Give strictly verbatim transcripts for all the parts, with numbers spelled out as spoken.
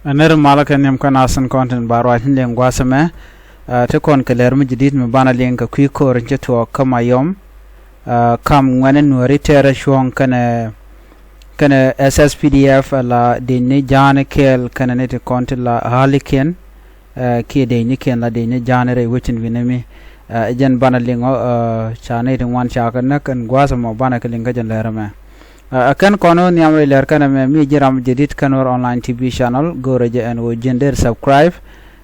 Ɛ nɛr malä kɛ nhiam kä nasin kɔn tin ba ruac ni liŋ gua̱a̱th ɛmɛ. Ɛ, ti kɔn kɛ lɛr mi jadid mi banɛ liŋ kɛ kui̱ ko̱r in ci tuɔɔk kä Mayom. Ɛ, kam ŋuɛ̈ni Nuääri tɛɛrɛ cuɔ̱ɔ̱ŋ kɛnɛ, kɛnɛ S S P D F ala dec ni ja̱a̱ni kɛɛl kɛnɛ ni ti kɔn ti la ɣa̱likiɛn. Ɛ, kiɛ dec ni kiɛn la dec ni ja̱a̱ni rɛy wecin wi̱nɛ mi. Ɛ, jɛn banɛ liŋ ɔ, ɛ, ca ni ti ŋuan ca kɛ näk ɛn gua̱a̱th ɛmɔ banɛ kɛ liŋ kä jɛn lɛr ɛmɛ. Ɛ, ɛ kɛn kɔn wä nhiam rɛy lɛr kɛn ɛmɛ mi ji̱ ram jadid kä Nuer Online T V channel, go̱o̱rɛ jɛ ɛn ɣöö ji̱n der subscribe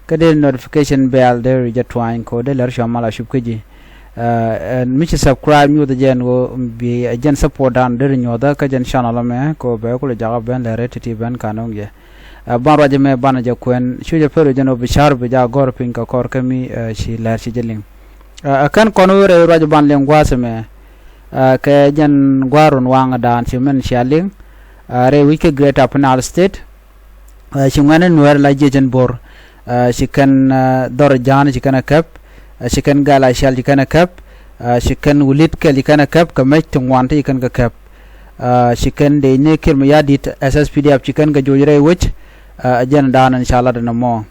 kä der notification bell der jɛ tuany kɛ ɣöö dee lɛr cua mal a cup kä ji̱. Ɛ, ɛn mi ci subscribe nyuuth jɛ ɛn ɣöö bi, ɛ, jɛn support dan der nyuɔthä kä jɛn channel ɛmɛ kɛ ɣöö bɛ kulɛ jakä ben lɛr ti̱ti̱ ben kanɔŋ jɛ. Ɛ, ban ruac ɛmɛ banɛ jɛ kuɛn cu jɛ pɛr jɛn ɣöö bi ca̱r bi jakä gɔ̱r piny kɛ kɔr kä mi, ɛ, ci lɛr ci jɛ liŋ. Ɛ, ɛ kɛn kɔn wä rɛy ruac ban liŋ gua̱a̱th ɛmɛ. Ɛ, kɛ jɛn gua̱a̱r run waŋ daan ci mɛn cia liŋ. Ɛ, rɛy wi̱c kä Greater Upper Nile State. Ɛ, ci ŋuɛ̈ni Nuäär la jiɛc ɛn bo̱r. Ɛ, ci kɛn, ɛ, dhɔr ja̱a̱n ci kɛn ɛ käp. Ɛ, ci kɛn gɛl a cial ci kɛn ɛ käp. Ɛ, ci kɛn wulit kɛl ci kɛn ɛ käp kɛ mec ti ŋuan ti ci kɛn kɛ käp. Ɛ, ci kɛn dec ni Kiir Mayardit S S P D F ci kɛn kɛ joc rɛy wec. Ɛ, jɛn daan ɛn ca lat ɛn ɛmɔ.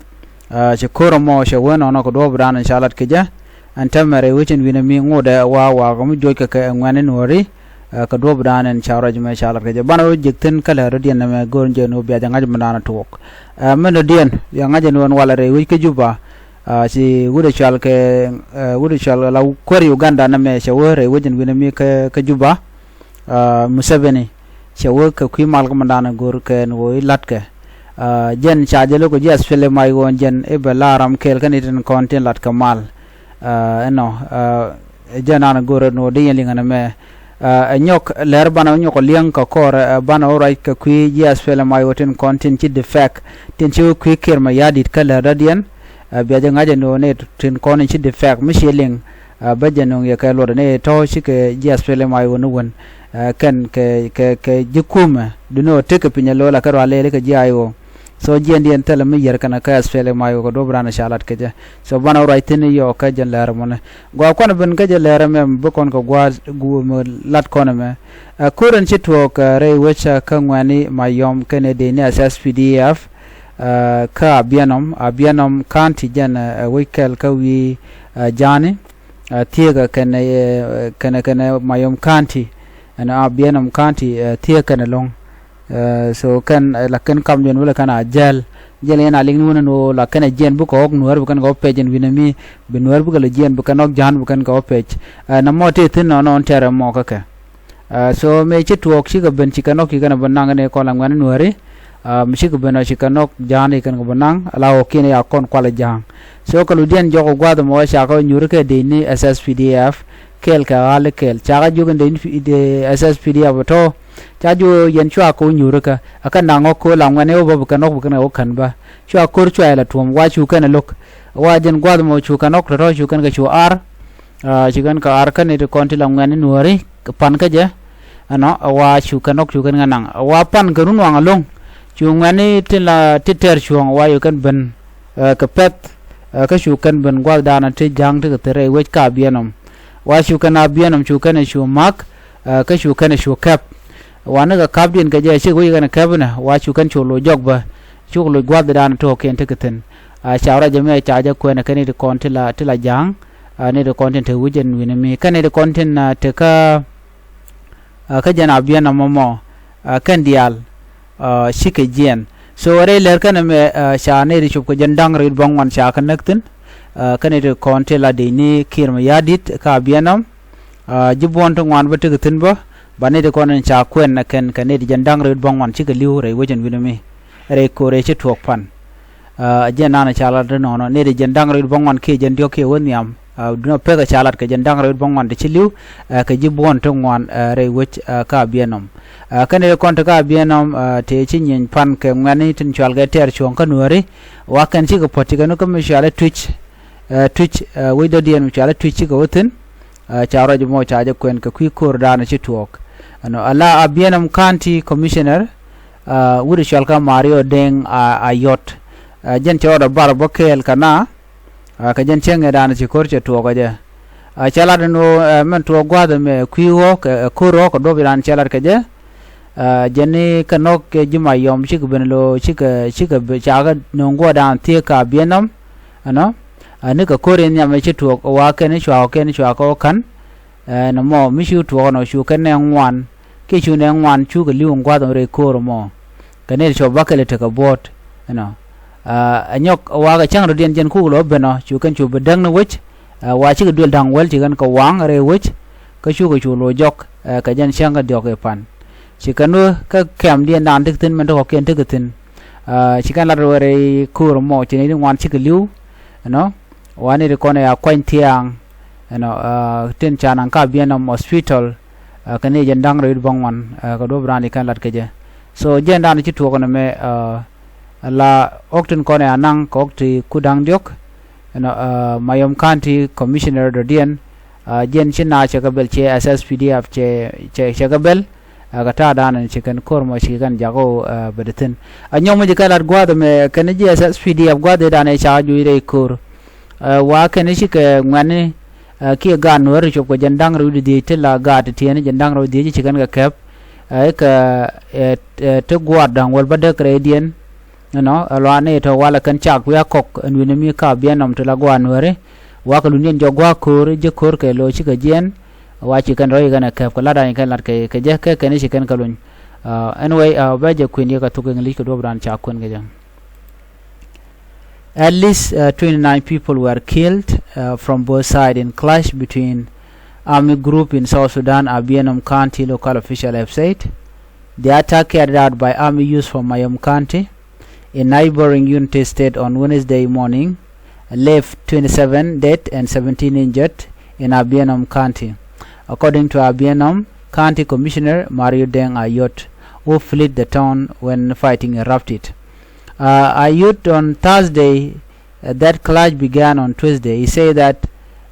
Ɛ, ci ko̱r ɛmɔ cɛ wen ɔnɔ kɛ duɔ̱ɔ̱p daan ɛn ca lat kɛ jɛ. Ɛn täämɛ rɛy wec ɛn wi̱nɛ mi ŋotdɛ wa wa kɛ mi joc kɛ kɛ ŋuɛ̈ni Nuääri. Ɛ, kɛ duɔ̱ɔ̱p daan ɛn ca ruac mɛ ca lat kɛ jɛ banɛ wä ji̱k thi̱n kä lɛr rɔ̱diɛn ɛmɛ go̱o̱r jɛ ni wä bia jɛ ŋa̱c mi daan tuɔɔk. Ɛ, mɛn rɔ̱diɛn bia ŋa̱c ɛn wä ɛn walɛ rɛy wec kä Juba. Ɛ, ci wut ɛ cual kɛ, ɛ, wut ɛ cual la kuäär Uganda nɛmɛ cɛ wä rɛy wec ɛn wi̱nɛ mi kä, kä Juba. Ɛ, Museveni cɛ wä kɛ kui̱ mal kä mi daan go̱o̱r kɛ ɛn wä i̱ la̱tkɛ. Ɛ, jɛn ca jɛ lo̱k ji̱ SPLM-IO jɛn i̱ bɛ la ram kɛɛl kä ni tin kɔn tin la̱tkɛ mal. Ɛ, ɛnɔ, ɛ, jɛn an go̱o̱r ɛn wä di yɛn liŋ ɛn ɛmɛ. Ɛ, ɛ nyɔk lɛr banɛ wä nyɔk liɛŋ kɛ kɔr, ɛ, banɛ wä ruac kɛ kui̱ ji̱ SPLM-IO tin kɔn tin ci defect tin ci wä kui̱ Kiir Mayardit kä lɛr dɔ̱diɛn. Ɛ, bia jɛ ŋa̱c ɛn wä ni tin kɔn in ci defect mi ci liŋ. Ɛ, bä jɛ nöŋ yɛ kɛ luɔt ni tɔ̱ cikɛ ji̱ SPLM-IO ni wän. Ɛ, kɛn kɛ, kɛ, kɛ ji̱ kumɛ duni ɔ tekɛ piny ɛ lo̱l a kɛ rual lɛɛli kɛ ji̱ IO. So jiɛndiɛn thilɛ mi yɛr kɛn kä SPLM-IO kɛ duɔ̱p raan ca lat kɛ jɛ. So banɛ ruac thi̱n yɔɔk kä jɛn lɛr mɔnɛ. Gɔaa kuan ben kä jɛ lɛr ɛmɛ bi kɔn kɛ gua̱a̱th guum lat kɔn ɛmɛ. Ɛ, ko̱r ɛn ci tuɔɔk, ɛ, rɛy wec, ɛ, kä ŋuɛ̈ni Mayom kɛnɛ dec ni S S P D F. Ɛ, kä Abiɛnɔm, Abiɛnɔm County jɛn, ɛ, wec kɛl kä wi̱i̱, ɛ, ja̱a̱ni. Ɛ, thieekä kɛnɛ, ɛ, kɛnɛ, kɛnɛ Mayom County. Ɛn Abiɛnɔm County, ɛ, thieekä kɛnɛ lo̱ŋ. Ɛ, so kɛn, ɛ, la kɛn kam jɛn wälɛ kɛn a jɛl. Jɛl yɛn a liŋ ni wänɛ ni ɣöö la kɛn a jiɛn bikɛ ɣɔ̱k Nuäär bi kɛn kɛ wä pɛc ɛn wi̱nɛ mi. Bi Nuäär bikɛ lɛ jiɛn bi kɛn ɣɔ̱k ja̱a̱n bi kɛn kɛ wä pɛc. Ɛ, nɔmɔ tëë thi̱n nɔnɔ ɛn tɛɛr ɛmɔ kä kɛ. Ɛ, so mëë ci tuɔɔk cikɛ ben cikɛ nɔk cikɛ nɛ ben naŋ ni kɔn la ŋuɛ̈ni Nuääri. Ɛ, mi cikɛ ben ɔ cikɛ nɔk ja̱a̱n ni kɛn kɛ ben naŋ la ɣɔ̱kiɛn ya kɔn kualɛ ja̱a̱ŋ. So kɛ ludiɛn jɔk ɔ gua̱a̱th ɛmɔ ca kɛ nyuuri kɛ dec ni S S P D F kɛɛl kɛ ɣa̱l kɛɛl ca kɛ jiök in dec ni, dec S S P D F tɔ̱. Ca jiök yɛn cua kɛ wä nyuuri kä a kɛ naŋ ɔ ko̱ la ŋuɛ̈ni wä bä bi kɛ nɔk bi kɛn kɛ wä kän bä. Cua ko̱r cua yɛ la tuɔ̱m wa cu kɛn ɛ lo̱k. Wa jɛn gua̱a̱th ɛmɔ cu kɛn nɔk tɔ̱tɔ̱ cu kɛn kɛ cu ar. Ɛ, ci kɛn kɛ ar kä ni ti kɔn ti la ŋuɛ̈ni Nuääri kɛ pan kä jɛ. Ɛnɔ, ɛ wa cu kɛn nɔk cu kɛn kɛ naŋ. Ɛ wa pan kɛ run waŋ ɛlɔ̱ŋ. Cu ŋuɛ̈ni ti la ti tɛr cuɔ̱ɔ̱ŋ ɛ wa cu kɛn ben, ɛ, kɛ pɛ̈th, ɛ, kä cu kɛn ben gua̱thdan ti ja̱a̱ŋ ti kɛ thil rɛy wec kä Abiɛnɔm. Wa cu kɛn Abiɛnɔm cu kɛn ɛ cu ma̱k, ɛ, kä cu kɛn ɛ cu kɛp. Wa ni kɛ ka̱pdiɛn kɛ jɛ cikɛ wec kɛn kɛp inɛ wa cu kɛn cu loc jɔk bä. Cuk loc gua̱thdan tuɔɔkiɛn ti kɛ thi̱n. Ɛ, ca ruac ɛmɛ ca jɛ kuɛn ɛ kɛn ni ti kɔn ti la, ti la ja̱a̱ŋ. Ɛ, ni ti kɔn tin te wi̱c ɛn wi̱nɛ mi kɛn ni ti kɔn tin, ɛ, te kä, ɛ, kä jɛn Abiɛnɔm mɔmɔ, ɛ, kɛn diaal, ɛ, cikɛ jiɛn. So rɛy lɛr kɛn ɛmɛ, ɛ, ca ni ti cop kɛ jɛn da̱ŋ rɛy bäŋuan ca kɛ näk thi̱n. Ɛ, kɛn ni ti kɔn ti la dec ni Kiir Mayardit kä Abiɛnɔm. Ɛ, ji̱ buɔ̱n ti ŋuan bä tekɛ thi̱n bä ba ni ti kɔn in ca kuɛn ɛ kɛn kɛ ni ti jɛn da̱ŋ rɛy bäŋuan cikɛ li̱w rɛy wec ɛn wi̱nɛ mi. Rɛy ko̱r ëë ci tuɔɔk pan. Ɛ, jɛn nanɛ ca lat inɔnɔ ni ti jɛn da̱ŋ rɛy bäŋuan kiɛ jɛn diɔ̱k kiɛ wä nhiam. Ɛ, duundɛ pekɛ ca lat kɛ jɛn da̱ŋ rɛy bäŋuan ti ci li̱w, ɛ, kɛ ji̱ buɔ̱n ti ŋuan, ɛ, rɛy wec, ɛ, kä Abiɛnɔm. Ɛ, kɛn ɛ kɔn ti kä Abiɛnɔm, ɛ, tëë ci nyieny pan kɛ ŋuɛ̈ni tin cual kɛ tɛɛr cuɔ̱ɔ̱ŋ kä Nuääri. Wa kɛn cikɛ puɔ̱t ti kɛn kä mi cual ɛ Tuic, ɛ, Tuic, ɛ, wec dɔ̱diɛn mi cual ɛ Tuic cikɛ wä thi̱n. Ɛ, ca ruac mɔ ca jɛ kuɛn kɛ kui̱ ko̱r daanɛ ci tuɔɔk. Ɛnɔ, ala Abiɛnɔm County Commissioner, ɛ, wut cual kä Mario Deng, ɛ, Ayot. Ɛ, jɛn cɛ rɔɔdɛ bar bä kɛɛl kɛ na, ɛ, kɛ jɛn cäŋ ɛ daanɛ ci ko̱r cɛ tuɔɔk ɛ jɛ. Ɛ, cɛ lat ɛn ɣöö, ɛ, mɛn tuɔɔk gua̱a̱th ɛmɛ kui̱ ɣɔ̱k, ɛ, ko̱r ɣɔ̱k kɛ duɔ̱p daanɛ cɛ lat kɛ jɛ. Ɛ, jɛn ni kɛ nɔk kɛ ji̱ Mayom cikɛ ben lo̱ cikɛ, cikɛ ben ca kɛ nöŋ guɔ̱ɔ̱rdan thiee ka biɛn nɔm. Ɛnɔ, ɛ, ni kɛ ko̱r in nhiam ɛ ci tuɔɔk wa kɛn cua kɛn cua kɛ wä ka̱n. Ɛ, nɔmɔ mi ci tuɔɔk ɛnɔ cu kɛn nɛ ŋuan kiɛ cu nɛ ŋuan cukɛ li̱w in gua̱th ɛn rɛy ko̱r ɛmɔ. Kɛ nɛy ti cua bäkɛl tekɛ buɔ̱ɔ̱t ɛnɔ. Ɛ, ɛ nyɔk wa kɛ cäŋ rɔ̱diɛn jɛn kuk lo̱ ben ɔ cu kɛn cu bi däk ni wec. Ɛ, wa cikɛ duël da̱ŋ wäl ci kɛn kɛ waŋ rɛy wec. Kä cukɛ cu lo̱ jɔk, ɛ, kɛ jɛn cäŋ kä diɔ̱k i̱ pan. Ci kɛn wä kä kɛmdiɛn dan tekɛ thi̱n min te kɔ̱kiɛn tekɛ thi̱n. Ɛ, ci kɛn lat wä rɛy ko̱r ɛmɔ ci nɛy ti ŋuan cikɛ li̱w. Ɛnɔ, wa nɛy ti kɔn ɛ a kuany thia̱a̱ŋ. Ɛnɔ, ɛ, tin ca naŋ ka biɛn nɔm hospital. Ɛ, kɛ ni jɛn da̱ŋ rɛw wi̱cdɛ bäŋuan, ɛ, kɛ duɔ̱p raan i̱ kɛn lat kɛ jɛ. So jɛn dan ci tuɔɔk ɛn ɛmɛ, ɛ, la ɣɔ̱k tin kɔn ɛ a naŋ kɛ ɣɔ̱k ti ku da̱ŋ diɔ̱k. Ɛnɔ, ɛ, Mayom County Commissioner dɔ̱diɛn, ɛ, jɛn ci na cɛ kɛ bɛl cɛ S S P D F cɛ, cɛ, cɛ kɛ bɛl. Ɛ, kɛ ta̱a̱ dan ɛn ci kɛn ko̱r mɔ ci kɛn jak ɣöö, ɛ, bɛ dee thi̱n. Ɛ nyɔk mi ci kɛn lat gua̱a̱th ɛmɛ kɛn ji̱ S S P D F gua̱a̱th ëë dan ɛ ca juc rɛy ko̱r. Ɛ, wa kɛn cikɛ ŋuɛ̈tni, ɛ, kiɛ gaat Nuääri cop kɛ jɛn da̱ŋ rɛw wi̱cdɛ dhieec ti la gaat ti tiɛɛni jɛn da̱ŋ rɛw wi̱cdɛ dhieec ci kɛn kɛ kɛp. Ɛ, kɛ, ɛ, ɛ, ti gua̱a̱r da̱ŋ wäl bädäk rɛydiɛn. Ɛnɔ, ɛ, luaani tɔ̱ walɛ kɛn cak wi̱i̱ a kɔk ɛn wi̱ni mi ka biɛn nɔm ti la gua̱a̱r Nuääri. Wakɛ lunydiɛn jɔk gua̱a̱r ko̱o̱ri ji̱ ko̱o̱r kɛ lo̱ cikɛ jiɛɛn. Wa ci kɛn rɔ̱ i̱ kɛn ɛ kɛp kɛ lat ani kɛn lat kɛ, kɛ jɛ kɛ kɛn i̱ ci kɛn kɛ luny. Ɛ, anyway, ɛ, bɛ jɛ kuën yɛ kɛ thok English kɛ duɔ̱p raan ca kuën kɛ jɛ. At least, uh, twenty-nine people were killed, uh, from both sides in clash between army group in South Sudan, Abienum County local official have said. The attack carried out by army used from Mayom County in neighboring Unity State on Wednesday morning left twenty-seven dead and seventeen injured in Abienum County, according to Abienum County Commissioner Mario Deng Ayot, who fled the town when fighting erupted. Uh, Ayot on Thursday, uh, that clash began on Tuesday. He said that,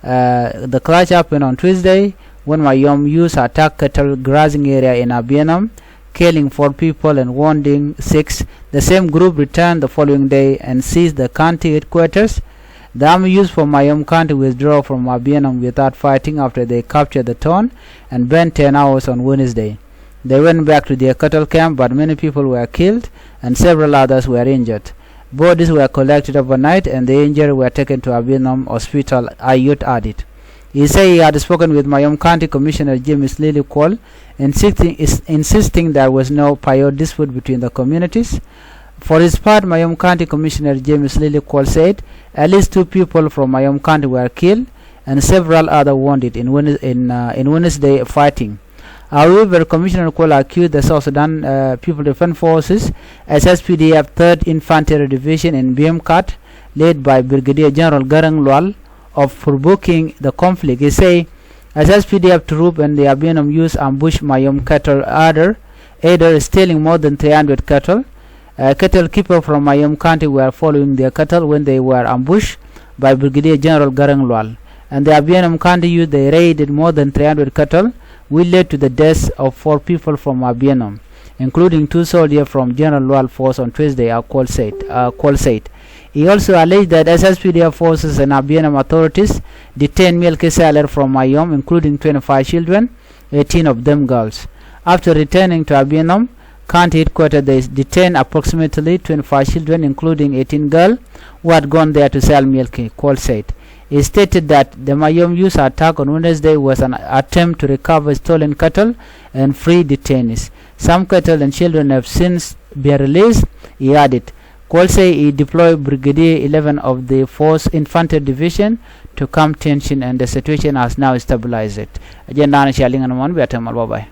uh, the clash happened on Tuesday when Mayom used attack cattle grazing area in Abienum, killing four people and wounding six. The same group returned the following day and seized the county headquarters. The army used for Mayom County withdrew from Abienum without fighting after they captured the town and burned ten houses on Wednesday. They went back to their cattle camp, but many people were killed and several others were injured. Bodies were collected overnight and the injured were taken to Abienum Hospital, Ayot added. He said he had spoken with Mayom County Commissioner James Lili Kuol, insisting, is, insisting there was no prior dispute between the communities. For his part, Mayom County Commissioner James Lili Kuol said at least two people from Mayom County were killed and several other wounded in Wednes-, in, uh, in Wednesday fighting. However, Commissioner Kuol accused the South Sudan, uh, People Defense Forces, S S P D F, Third Infantry Division in Biemkat, led by Brigadier General Garang Lual, of provoking the conflict. He say, S S P D F troop and the Abienum used ambush Mayom cattle herder, herder stealing more than three hundred cattle. Uh, cattle keeper from Mayom County were following their cattle when they were ambushed by Brigadier General Garang Lual. And the Abienum County youth, they raided more than three hundred cattle, which led to the deaths of four people from Abienum, including two soldiers from General Lual force on Tuesday, uh, Kuol said. Uh, Kuol said. He also alleged that S S P D F forces and Abienum authorities detained male settler from Mayom, including twenty-five children, eighteen of them girls. After returning to Abienum County headquarters, they detained approximately twenty-five children, including eighteen girls, who had gone there to sell milk, Kuol said. He stated that the Mayom youth attack on Wednesday was an attempt to recover stolen cattle and free detainees. Some cattle and children have since been released, he added. Kuol say he deployed Brigadier eleven of the Fourth Infantry Division to calm tension and the situation has now stabilized. Agenda ni cia liŋ ni mɔn bia tɛmal, bye bye.